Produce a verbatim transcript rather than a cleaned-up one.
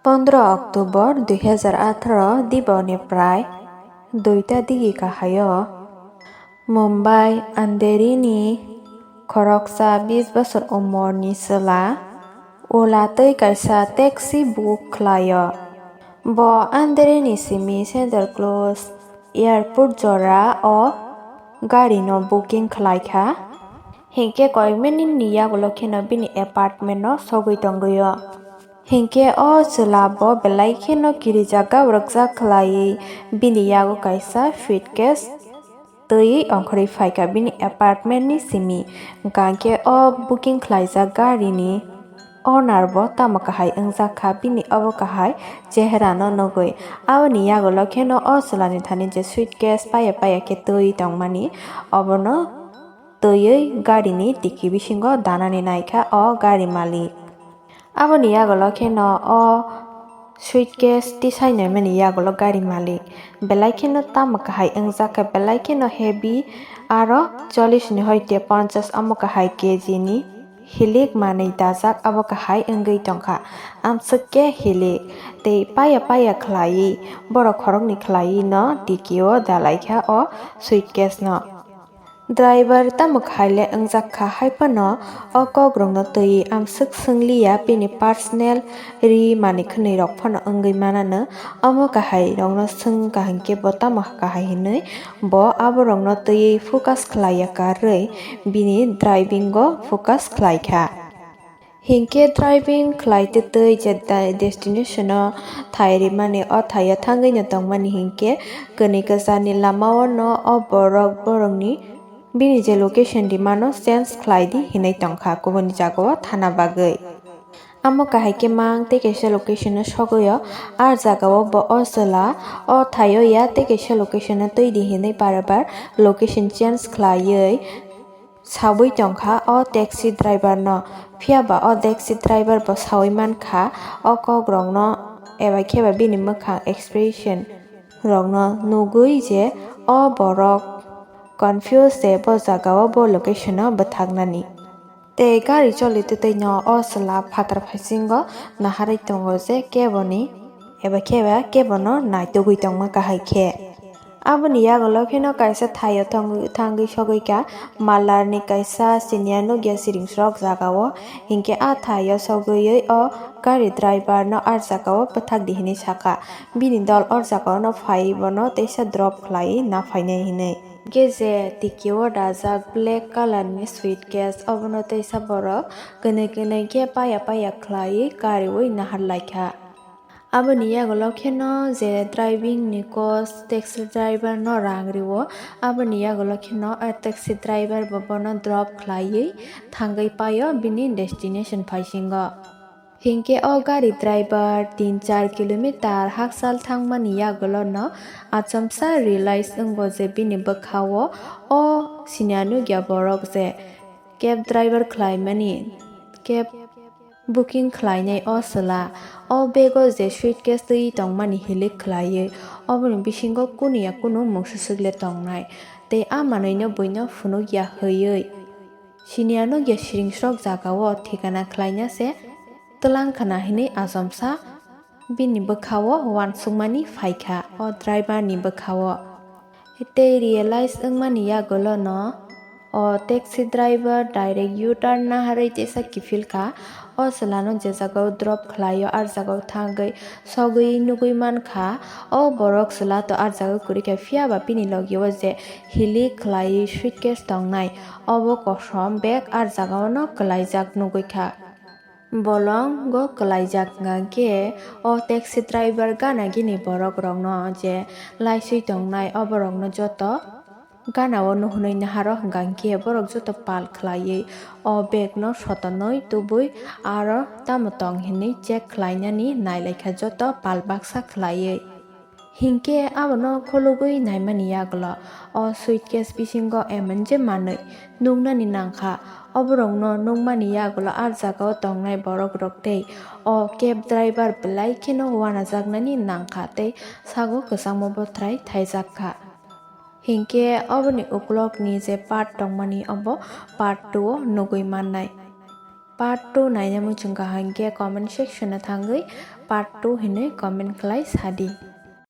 Pondro October dui hazar atharo diboni prai duita digi kahaio Mumbai Andheri ni khoroksa bis bosor umor ni chwla Ola twi kaisa taxi book khlaio. Bo Andheri ni simi Santa Cruz airport jora o gari no booking khlaikha. Hinkhe koi minute ni yagulo kheno bini apartment o sogwi tongwio. Hinkhe o chwla bo belai kheno kirijak gabrokjak khlaiwi bini yago kaisa suitcase twiwi ongkhorwi phaikha bini apartment ni simi. Hwnkhe o booking khlaijak gari ni owner bo tamo kahai wngjak kha bini obo kahai chehera no nugwi. Aboni yagulo kheno o chwla ni thani je suitcase paya paya khe twiwi tongmani obono twiwi gari ni diki bisingo danani naikha o gari malik. Aboni yagulo kheno o suitcase tisai naimani yagulo gari malik belai kheno tamo kahai wngjak kha, belai kheno heavy, aro chollish ni hoite ponchash omo kahai K G ni hilik manwi dajak, abo kahai wngwi tongkha. Amswk khe hilik tei paya paya khlaiwi borok khoroknwi khlaiwi no diki o dalaikha o suitcase no. Driver tamo khaile wngjak kha, hai phano o kokrokno twiwi amswk swngliya bini personal ri manwi khwnwi rok phano wngwi manano. Omo kahai rokno swng kaham khe bo tamo kahai hinwi bo aborokno twiwi focus khlaiya karwi bini driving o focus khlaikha. Hinkhe driving khlai twi twi je da-, destination o thai rimani, o thaio thangwi no tongmani hinkhe kwnwi kwcharni lamao no o borok borokni bini je location rimano change khlai di hinwi tongkha kubuni jagao thana bagwi. Amo kahai khe mang tei kaisa location o sogwi o, a jagao bo o chwla o thaio ya tei kaisa location o twi di hinwi bar bar location change khlaiwi sawi tongkha o taxi driver no. Phiya ba o taxi driver bo sawi mankha o kok rokno eba khe ba bini mwkhang expression rokno nugwi je o borok confuse se bo jagao bo location o bwthaknani. Tei gari choli twtwi no o chwla phatar phaisingo naharwi tongo je keboni eba khe ba kebono naitugwi tongma kahai khe. Aboni yagulo kheno kaisa thaio thangwi, thangwi sogwi kha Malarni kaisa siniya nukya siring srok jagao, hinkhe a thaio sogwi o gari driver no a jagao bwthak di hinwi sakha. Bini dol o jagao no phaiwi bono teisa drop khlaiwi na phainai hinwi. Hinkhe je tiki o dajak black colour ni suitcase, obono teisa borok kwnwi kwnwi khe paya paya khlaiwi kariwi nahar laikha. Aboni yagulo kheno je driving ni cost, taxi driver no rang rio, aboni yagulo kheno a taxi driver bo bono drop khlaiwi thangwi paio bini destination phaisingo. Hinkhe o gari driver tin char kilometer hakchal thangmani yagulo no achomsa realize wngo je bini bwkhao o siniya nukya borok je cab driver khlaimani, cab booking khlainai o chwla. O bego je suitcase twi tongmani hilik khlaiwi, oboni bisingo kunu ya kunu mungsa swkle tongnai. Tei a manwino buino phunukya hwnwi siniya nukya siring srok jagao thikana khlaina se twlang khna hinwi achomsa bini bwkhao uansukmani phaikha o driver ni bwkhao. Tei realize wngmani yagulo no o taxi driver direct U-turn naharwi teisa kiphil kha. O chwlano je jagao drop khlaio, ar jagao thangwi sogwi nugwi mankha. O borok chwla to ar jagao kwrwi kha, phiya ba bini logio je hilik khlaiwi suitcase tongnai, obo kosom bag ar jagao no kwlaijak nugwi kha. Bolongo kwlaijak hwnkha khe o taxi driver gana gini borok rokno je laiswi tongnai, oborokno joto gana o nuhunwi naharo hwnkha khe borok joto pal khlaiwi o bag no sotonwi tubui aro tamo tong hinwi check khlainani nailaikha joto pal baksa khlaiwi. Hinkhe abono kholobwi naimani yagulo o suitcase bisingo emon je manwi nuknani nangkha. Oborokno nukmani yagulo a jagao tongnai borokrok tei o cab driver belai kheno uanajaknani nangkha tei sago kwchangma bothrai thaijakha. Hinkhe oboni ukulokni je part tongmani obo part two o nugwi mannai. Part two naina muchung kaham khe comment section o thangwi part two hinwi comment khlai sadi.